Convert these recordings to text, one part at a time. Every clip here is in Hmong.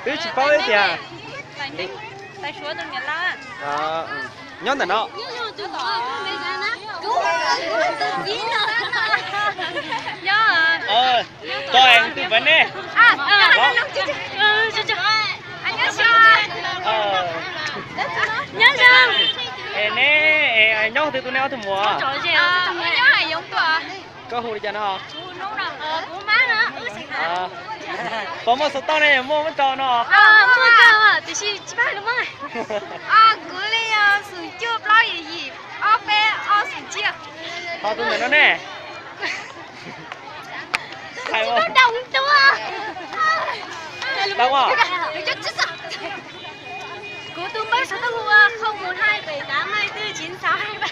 Twb tsis paub ib tiag. Nyob ntawm no. Tos tus pab ne. Nyob zoo. Es neb nyob twg tus nej ob tug muam? Koj hu li cas no? Puas muaj xov tooj ne, muaj muab tso no. Kuv li xum cuaj plaub yim yim ob peb ob xum ciaj. Ho tus ntawm no ne? Kuv tus npawb xov tooj hu ua không một hai bảy tám hai tư chín sáu hai ba.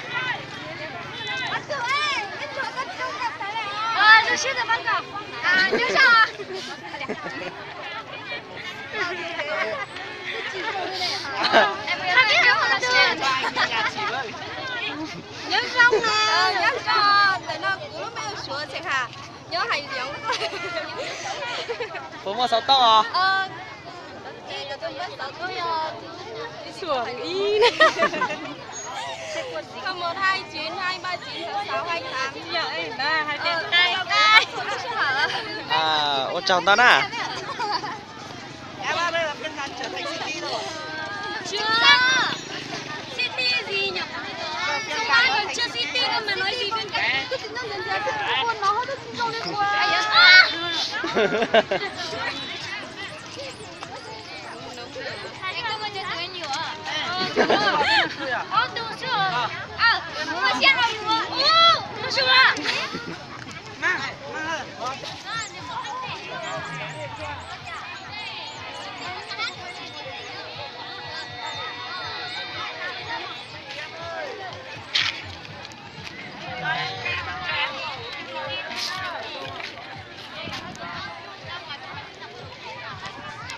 Nyob zoo, nyob zoo, ntawm no kuv lub npe hu Suav Xeem Ham, nyob Hais Loob. Puas muaj xov tooj os? Ua tsaug ntau na.